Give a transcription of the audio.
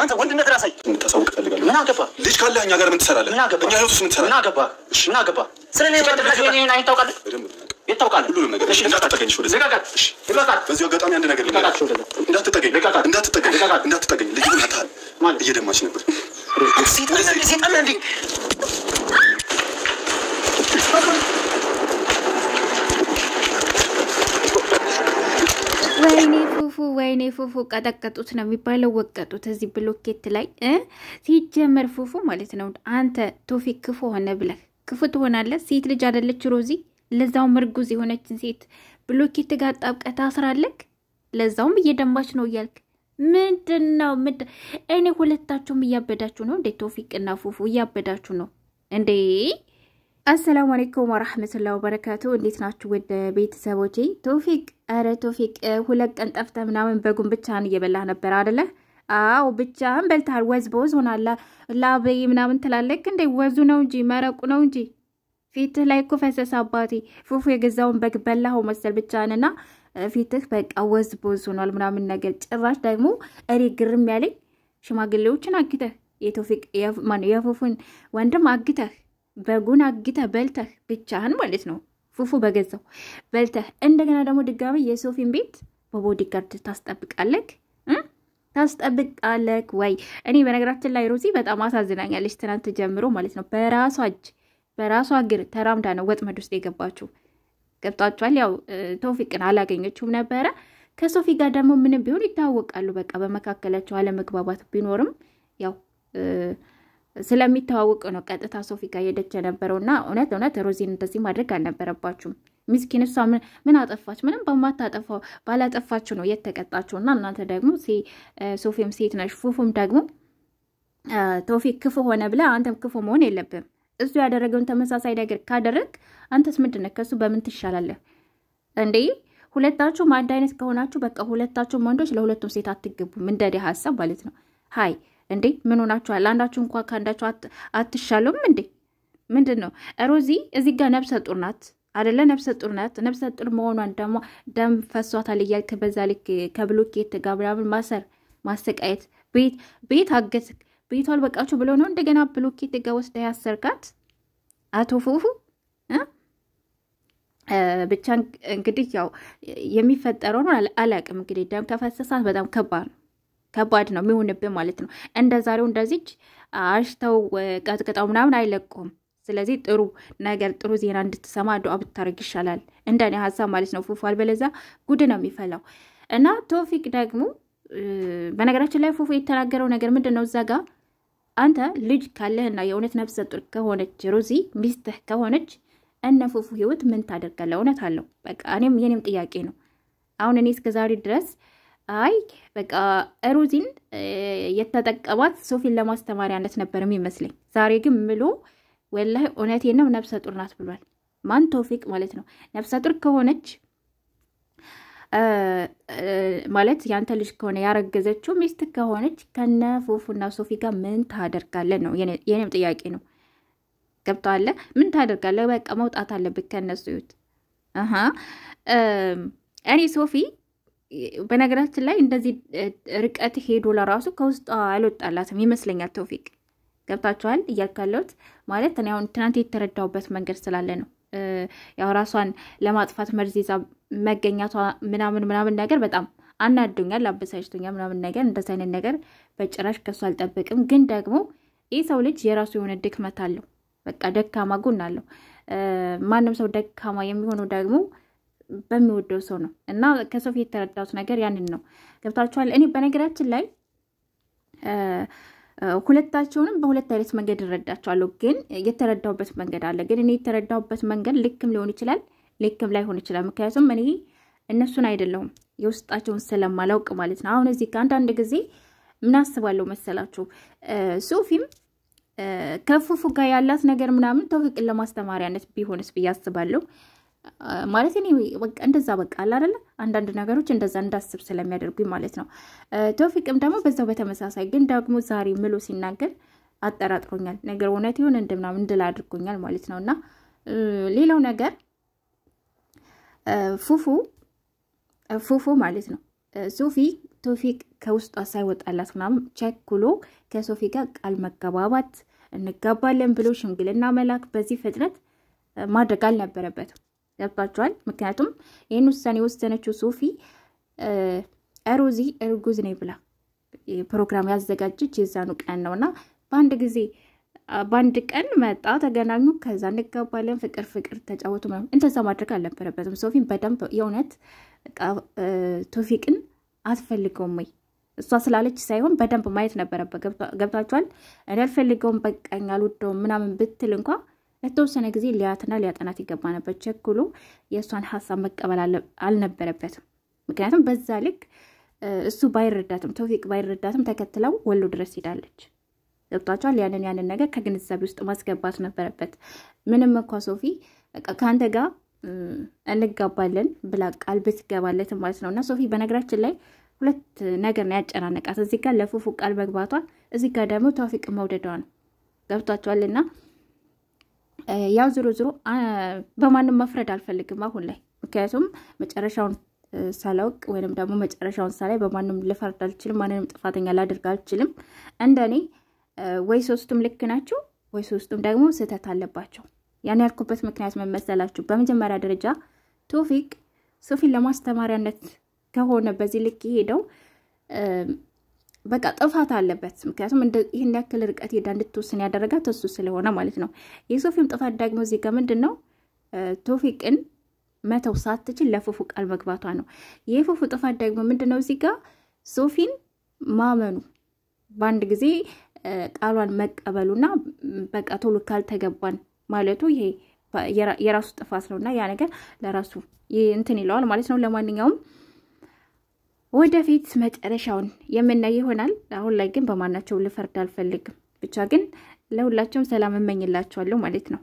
አንተ ወንድነት ራሳይ እንድታሳውቅ እፈልጋለሁ። ምን አገባ? ልጅ ካለህ እኛ ጋር ምን ትሰራለህ? ምን አገባ? እኛ ህይወት ውስጥ ምን ትሰራለህ? ምን አገባ? ምን አገባ? ስለ እኔ ታውቃለህ? የት ታውቃለህ? ሁሉንም ነገር እሺ፣ እንዳትጠገኝ ወደዚህ። ልቀቃት! ልቀቃት! በዚሁ አጋጣሚ አንድ ነገር ልንገርህ። ልቀቃት! ወደዛ። እንዳትጠገኝ፣ ልቀቃት! እንዳትጠገኝ፣ ልቀቃት! እንዳትጠገኝ። ልጅን አታሃል። ማለት? እየደማች ነበር። ሴጣን ነህ እንዴ? ሴጣን ነህ እንዴ? ወይኔ ፉፉ፣ ወይኔ ፉፉ፣ ቀጠቀጡት ነው የሚባለው፣ ወቀጡት እዚህ ብሎኬት ላይ። ሲጀመር ፉፉ ማለት ነው አንተ ቶፊቅ ክፉ ሆነ ብለህ ክፉ ትሆናለህ። ሴት ልጅ አይደለች ሮዚ፣ ለዛውም እርጉዝ የሆነችን ሴት ብሎኬት ጋር ጣብቀህ ታስራለህ። ለዛውም እየደማች ነው እያልክ ምንድን ነው? እኔ ሁለታችሁም እያበዳችሁ ነው እንዴ? ቶፊቅና ፉፉ እያበዳችሁ ነው እንዴ? አሰላሙ አለይኩም ወራህመቱላሂ ወበረካቱ። እንዴት ናችሁ ወደ ቤተሰቦቼ? ቶፊቅ፣ ኧረ ቶፊቅ 2 ቀን ጠፍተህ ምናምን በጉን ብቻህን እየበላህ ነበር አደለ? አዎ ብቻህን በልተሃል። ወዝ በወዝ ሆናላ ላበይ ምናምን ትላለህ እንዴ? ወዙ ነው እንጂ መረቁ ነው እንጂ ፊትህ ላይ እኮ ፈሰሰ አባቴ። ፉፉ የገዛውን በግ በላኸው መሰል ብቻህንና ፊትህ በቃ ወዝ በወዝ ሆኗል ምናምን ነገር። ጭራሽ ደግሞ እኔ ግርም ያለኝ ሽማግሌዎችን አግተህ፣ የቶፊቅ የፉፉን ወንድም አግተህ፣ በጉን አግተህ በልተህ ብቻህን ማለት ነው፣ ፉፉ በገዛው በልተህ እንደገና ደግሞ ድጋሚ የሶፊን ቤት በ bodyguard ታስጠብቃለህ ታስጠብቃለህ ወይ? እኔ በነገራችን ላይ ሮዚ በጣም አሳዝናኛለች። ትናንት ጀምሮ ማለት ነው በራሷ እጅ በራሷ እግር ተራምዳ ነው ወጥመድ ውስጥ የገባችው። ገብቷችኋል? ያው ቶፊቅን አላገኘችውም ነበረ። ከሶፊ ጋር ደግሞ ምንም ቢሆን ይታወቃሉ። በቃ በመካከላቸው አለመግባባት ቢኖርም ያው ስለሚተዋወቅ ነው ቀጥታ ሶፊ ጋር ሄደች የነበረው። እና እውነት እውነት ሮዚን እንደዚህ ማድረግ አልነበረባችሁም። ምስኪን እሷ ምን አጠፋች? ምንም በማታጠፋው ባላጠፋችሁ ነው የተቀጣችሁ። እና እናንተ ደግሞ ሶፊም ሴት ነሽ፣ ፉፉም ደግሞ ቶፊቅ ክፉ ሆነ ብለህ አንተም ክፉ መሆን የለብም። እሱ ያደረገውን ተመሳሳይ ነገር ካደረግ አንተስ ምንድን ነህ? ከእሱ በምን ትሻላለህ እንዴ? ሁለታችሁም አንድ አይነት ከሆናችሁ በቃ ሁለታችሁም ወንዶች ለሁለቱም ሴት አትገቡም። እንደዲ ሀሳብ ማለት ነው። ሀይ እንዴ ምን ሆናችኋል? አንዳችሁ እንኳ ከአንዳችሁ አትሻሉም እንዴ? ምንድን ነው? ሮዚ እዚህ ጋር ነብሰ ጡር ናት አደለ? ነብሰ ጡር ናት። ነብሰ ጡር መሆኗን ደግሞ ደም ፈሷታል እያልክ በዛ ልክ ከብሎኬት ጋር ምናምን ማሰር፣ ማሰቃየት፣ ቤት አገት ቤቷ አልበቃችሁ ብሎ ነው እንደገና ብሎኬት ጋር ወስዳ ያሰርካት አቶ ፉፉ። ብቻ እንግዲህ ያው የሚፈጠረውን አላቅም። እንግዲህ ደም ከፈሰሳት በጣም ከባድ ነው፣ ከባድ ነው የሚሆንብን ማለት ነው። እንደ ዛሬው እንደዚች አሽተው ቀጥቅጠው ምናምን አይለቁም። ስለዚህ ጥሩ ነገር ጥሩ ዜና እንድትሰማ ዱአ ብታደርግ ይሻላል፣ እንደኔ ሀሳብ ማለት ነው። ፉፉ አልበለዚያ ጉድ ነው የሚፈላው። እና ቶፊቅ ደግሞ በነገራችን ላይ ፉፉ የተናገረው ነገር ምንድን ነው? እዛ ጋ አንተ ልጅ ካለህና የእውነት ነፍሰ ጡር ከሆነች ሮዚ ሚስትህ ከሆነች እነ ፉፉ ህይወት ምን ታደርጋለህ? እውነት አለው። በቃ እኔም የኔም ጥያቄ ነው። አሁን እኔ እስከዛሬ ድረስ አይ በቃ ሮዚን የተጠቀማት ሶፊን ለማስተማሪያነት ነበር የሚመስለኝ። ዛሬ ግን ምሎ ወላሂ እውነቴን ነው ነፍሰ ጡር ናት ብሏል። ማን? ቶፊቅ ማለት ነው። ነፍሰ ጡር ከሆነች ማለት ያንተ ልጅ ከሆነ ያረገዘችው ሚስት ከሆነች ከነ ፉፉና ሶፊ ጋር ምን ታደርጋለህ ነው የኔም ጥያቄ ነው። ገብቶሃል? ምን ታደርጋለህ? በቃ መውጣት አለብህ ከነሱ ህይወት። እኔ ሶፊ በነገራችን ላይ እንደዚህ ርቀት ሄዶ ለራሱ ከውስጧ አልወጣላትም ይመስለኛል ቶፊቅ። ገብታችኋል እያልካለሁት ማለት እኔ አሁን ትናንት የተረዳሁበት መንገድ ስላለ ነው። ያው ራሷን ለማጥፋት መርዝ ይዛ መገኘቷ ምናምን ምናምን ነገር በጣም አናዶኛል፣ አበሳጭቶኛል ምናምን ነገር። እንደዚህ አይነት ነገር በጭራሽ ከሱ አልጠብቅም። ግን ደግሞ ይህ ሰው ልጅ የራሱ የሆነ ድክመት አለው። በቃ ደካማ ጎን አለው። ማንም ሰው ደካማ የሚሆነው ደግሞ በሚወደው ሰው ነው። እና ከሶፊ የተረዳሁት ነገር ያንን ነው። ገብታችኋል? እኔ በነገራችን ላይ ሁለታቸውንም በሁለት አይነት መንገድ እረዳቸዋለሁ። ግን የተረዳሁበት መንገድ አለ። ግን እኔ የተረዳሁበት መንገድ ልክም ሊሆን ይችላል፣ ልክም ላይሆን ይችላል። ምክንያቱም እኔ እነሱን አይደለሁም የውስጣቸውን ስለማላውቅ ማለት ነው። አሁን እዚህ አንዳንድ ጊዜ ምን አስባለሁ መሰላችሁ? ሶፊም ከፉፉ ጋር ያላት ነገር ምናምን ቶፊቅን ለማስተማሪያነት ቢሆንስ ብዬ አስባለሁ። ማለት እኔ በቃ እንደዛ በቃ አለ አይደለ አንዳንድ ነገሮች እንደዛ እንዳስብ ስለሚያደርጉኝ ማለት ነው። ቶፊቅም ደግሞ በዛው በተመሳሳይ ግን ደግሞ ዛሬ ምሎ ሲናገር አጠራጥሮኛል። ነገር እውነት ይሁን እንደምናምን እንድል አድርጎኛል ማለት ነው። እና ሌላው ነገር ፉፉ ፉፉ ማለት ነው ሶፊ ቶፊቅ ከውስጧ ሳይወጣላት ምናምን ቸኩሎ ከሶፊ ጋር ቃል መገባባት፣ እንጋባለን ብሎ ሽምግልና መላክ በዚህ ፍጥነት ማድረግ አልነበረበትም። ገብቷችኋል? ምክንያቱም ይህን ውሳኔ የወሰነችው ሶፊ ሮዚ እርጉዝ ነኝ ብላ ፕሮግራም ያዘጋጀች የዛኑ ቀን ነውና በአንድ ጊዜ በአንድ ቀን መጣ፣ ተገናኙ፣ ከዛ እንጋባለን፣ ፍቅር ፍቅር ተጫወቱ። እንደዛ ማድረግ አልነበረበትም። ሶፊን በደንብ የእውነት ቶፊቅን አትፈልገውም ወይ እሷ ስላለች ሳይሆን በደንብ ማየት ነበረበት። ገብቷችኋል? እኔ አልፈልገውም፣ በቃኝ፣ አልወደውም ምናምን ብትል እንኳ ለተወሰነ ጊዜ ሊያትና ሊያጠናት ይገባ ነበር። ቸኩሎ የእሷን ሀሳብ መቀበል አልነበረበትም። ምክንያቱም በዛ ልክ እሱ ባይረዳትም፣ ቶፊቅ ባይረዳትም ተከትለው ወሎ ድረስ ሄዳለች። ገብቷቸዋል። ያንን ነገር ከግንዛቤ ውስጥ ማስገባት ነበረበት። ምንም እንኳ ሶፊ ከአንተ ጋር እንጋባለን ብላ ቃል ብትገባለት ማለት ነው። እና ሶፊ በነገራችን ላይ ሁለት ነገር ነው ያጨናነቃት። እዚህ ጋር ለፉፉ ቃል መግባቷ፣ እዚህ ጋር ደግሞ ቶፊቅ መውደዷ ነው። ገብቷቸዋል። እና ያው ዞሮ ዞሮ በማንም መፍረድ አልፈልግም አሁን ላይ፣ ምክንያቱም መጨረሻውን ሳላውቅ ወይንም ደግሞ መጨረሻውን ሳላይ በማንም ልፈርድ አልችልም። ማንንም ጥፋተኛ ላደርግ አልችልም። እንደኔ ወይ ሶስቱም ልክ ናቸው ወይ ሶስቱም ደግሞ ስህተት አለባቸው። ያን ያልኩበት ምክንያት ምን መሰላችሁ? በመጀመሪያ ደረጃ ቶፊቅ ሶፊን ለማስተማሪያነት ከሆነ በዚህ ልክ የሄደው በቃ ጥፋት አለበት። ምክንያቱም ይህን ያክል ርቀት ሄዳ እንድትወስን ያደረጋት እሱ ስለሆነ ማለት ነው። የሶፊም ጥፋት ደግሞ እዚህ ጋር ምንድን ነው? ቶፊቅን መተው ሳትችል ለፉፉ ቃል መግባቷ ነው። የፉፉ ጥፋት ደግሞ ምንድን ነው? እዚህ ጋር ሶፊን ማመኑ፣ በአንድ ጊዜ ቃሏን መቀበሉና በቃ ቶሎ ካልተገባን ማለቱ ይሄ የራሱ ጥፋት ነው እና ያ ነገር ለራሱ እንትን ይለዋል ማለት ነው። ለማንኛውም ወደፊት መጨረሻውን የምናይ ይሆናል። አሁን ላይ ግን በማናቸው ልፈርድ አልፈልግም። ብቻ ግን ለሁላቸውም ሰላም እመኝላቸዋለሁ ማለት ነው።